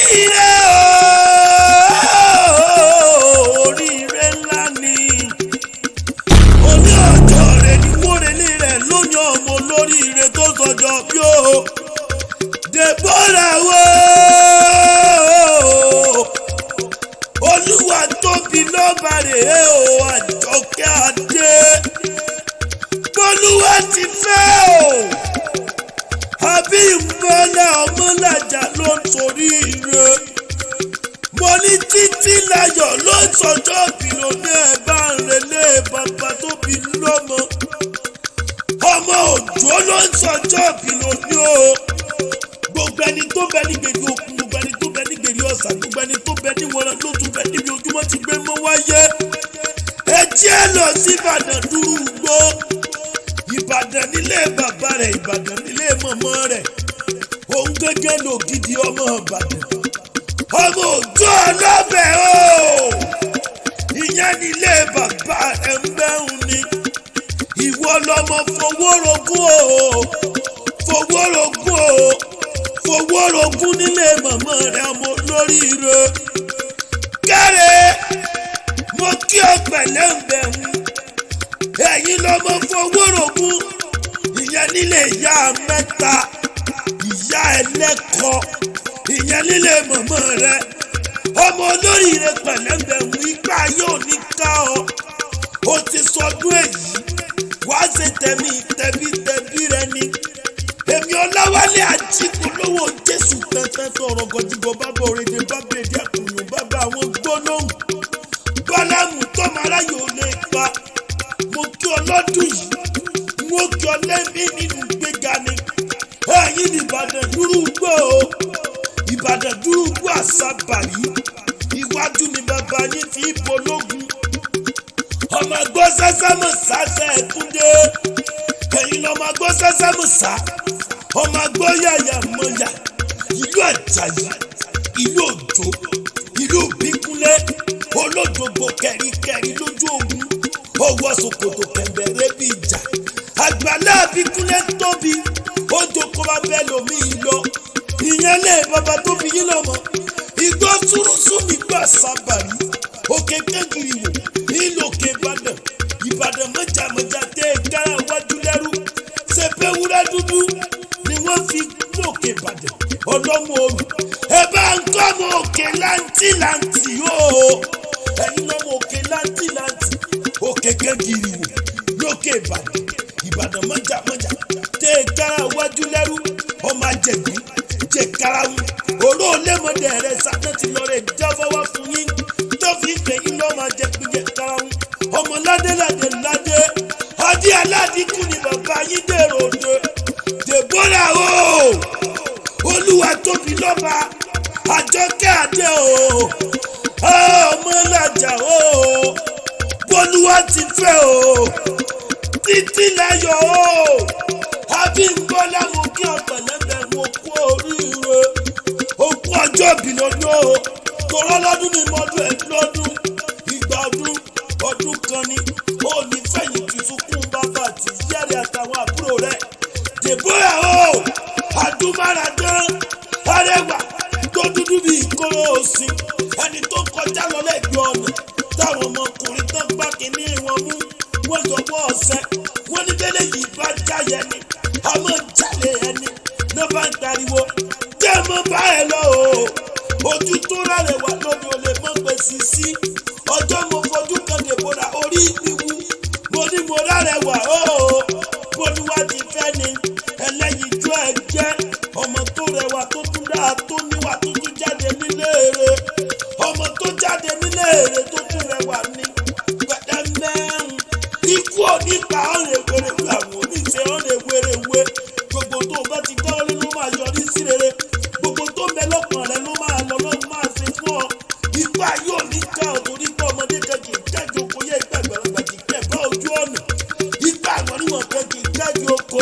Oríire ooo, oríire ńlá ni. Oní ọjọ́ rẹ̀ ní wórelé rẹ̀ lóyún ọmọ olóríire tó sọjọ́ bí o. Deborah wo Olúwa tóbi lọ́ba rèé o, Àjọkẹ́ Adé. Bólúwa ti fẹ́ o, àbí ìmọ̀lẹ̀ ọmọlàjà ló ń torí ire. Mo ní títí láyọ̀ ló ń sọjọ́ bí lóní ẹ̀ bá ń relé bàbá tó bí lọ́mọ. Ọmọ òjò ló ń sọjọ́ bí lóní o. Gbogbo ẹni tó bẹ ní gbèrè òkun, gbogbo ẹni tó bẹ ní gbèrè ọ̀sà, gbogbo ẹni tó bẹ ní wọnà ló tún bẹ níbi ojúmọ́ ti gbé mọ́ wáyé. Ẹ jẹ́ lọ sí Ìbàdàn dúró. Ìbàdàn nílé bàbá rẹ̀, Ìbàdàn nílé mọ̀mọ́ rẹ̀. Òun gẹ́gẹ́ lògidì ọmọ Ìbàdàn. Ọmọ òjò ọlọ́bẹ̀ o. Ìyẹn nílé bàbá ẹ̀ ń bẹ́hùn ni. Ìwọ lọmọ fowórogún o. Fowórogún o. Fowórogún nílé mọ̀mọ́ rẹ̀, ọmọ olóríire. Kẹ́rẹ́ mo kí ọ pẹ̀lẹ́ ń bẹ̀hùn. Ẹ̀yin lọmọ fowórogún. Ìyẹn nílé ìyá mẹ́ta, ìyá ẹlẹ́kọ̀ọ́. Ìyẹn nílé mọ̀mọ́ rẹ̀. Ọmọ olóríire pẹ̀lẹ́ ń bẹ̀hùn, igbá yóò ní ká ọ. O ti sọdún èyí, wàá ṣe tẹ̀mí tẹ̀bí tẹ̀bí rẹ ni. Èmi Ọláwálé Ajípolówó Jésù tẹ́tẹ́ sọ̀rọ̀ gọ̀jìgọ̀ bàbá òrèdè bàbá èdè àkùnyùn bàbá àwọn gbólóhùn. Bọ́lámù tọ́mọ aráyò lè pa. Mo kí ọ lọ́dún yìí, mo kí ọ lẹ́mí nínú gbéga ni. Ẹ̀yin ní Ìbàdàn dúrúgbò o. Ìbàdàn dúrúgbò àṣàbàrí. Iwájú ni bàbá yín fi pológun. Ọmọ gbọ́ sásámù sásẹ̀ ẹ̀kúndé. Ẹ̀yin lọ́mọ gbọ́ sásámù sá. Ọmọ gbọ́ yàyà mọ̀yà. Ìlú Àjàyí, ìlú Òjó, ìlú Bíkúnlé. Olódògbò kẹ̀ríkẹ̀rí lójú ogun. Ọwọ́ ṣòkòtò kẹ̀mbẹ̀rẹ̀ bí ìjà. Àgbàlá Bíkúnlé tóbi. Ó jókòó bá bẹ́ẹ̀ lómi lọ. Ìyẹn lé bàbá tó fi yín lọ́mọ. Igbó súrúsú nígbà sábàrí. Òkè kékeré wò nílòkè Ìbàdàn. Ìbàdàn mọ̀jàmọ̀jà tẹ kára wájú lẹ́rú. Ṣèpéwúrẹ́ dúdú ni wọ́n fi gòkè Ìbàdàn. Ọlọ́mọ òru. Ẹ bá ń kọ́ ọmọ òkè láǹtì láǹtì o. Ẹ̀yin lọ́mọ òkè láǹtì láǹtì. Òkè kékeré wò lókè Ìbàdàn. Ìbàdàn mọ̀jàmọ̀jà tẹ kára wájú lẹ́rú. Ọmọ àjẹgbín jẹ karahun. Òró lẹ́mọ̀dé rẹ̀ sáná ti lọ rẹ̀ jáfáwá fún yín. Tó fi ń pè yín lọ́mọ àjẹgbín jẹ karahun. Ọmọ ládé ládé ládé. Adé aládìkú ni bàbá yín dèrò òde. Deborah o. Olúwa tóbi lọ́ba. Àjọkẹ́ Adé o. Ọmọ làjà o. Bólúwa ti fẹ́ o. Títí láyọ̀ o. Abímbọ́lá mo kí ọ̀pẹ̀lẹ́bẹ̀ mo kú oríire. Òkú ọjọ́ ìbí lọ́dún o. Tòrọ́ lọ́dún ni mọ́dún ẹ̀ lọ́dún. Ìgbà ọdún ọdún kan ni. Ó ní fẹ̀yìntì sunkún bàbá àti yẹ́rì àtàwọn àbúrò rẹ̀. Deborah o. Adúmáradán. Arẹwà tó dúdú bíi ìkóró òsín. Ẹni tó kọjá lọ lẹ́gbẹ̀ẹ́ ọ̀nà. Táwọn ọmọkùnrin tán gbá kínní wọn mú. Wọ́n yọwọ́ ọ̀sẹ̀. Wọ́n ní bẹ́lẹ̀ yìí bá jáyẹ ni. A máa jalè ẹni. Náà bá ń pariwo. Jẹ́ mọ́ bá ẹ lọ o. Ojú tó rárẹ̀ wá lóde ò lè mọ̀ pé sisi. Ọjọ́ mo fojú kan Deborah orí mi wú. Mo ní mo rárẹ̀ wá o. Bólúwa ti fẹ́ ni. Ẹlẹ́yinjú ẹ jẹ́. Ọmọ tó rẹwà tó tún dáa tó níwà tó tún jáde nílé èrè. Ọmọ tó jáde nílé èrè tó tún rẹwà ni. Pẹ̀lẹ́ mẹ́rin. Ikú òní pa ọ̀rẹ́ wẹ̀rẹ̀wẹ̀ àwọn oníṣẹ́ ọ̀rẹ́ wẹ̀rẹ̀wẹ̀. Gbogbo tó o bá ti dáwọ́lé ló máa yọrí sí rere. Gbogbo tó ń bẹ lọ́kàn rẹ ló máa lọ lọ́run máa ṣe fún ọ. Ipa yóò ní ká ọ torí pé ọmọdé kan kì í jáde oko yẹ ìgbà àgbàlagbà kì í kẹ̀ bá ojú ọ̀nà. Ipa àwọn oníwọ̀n kan kì í jáde oko.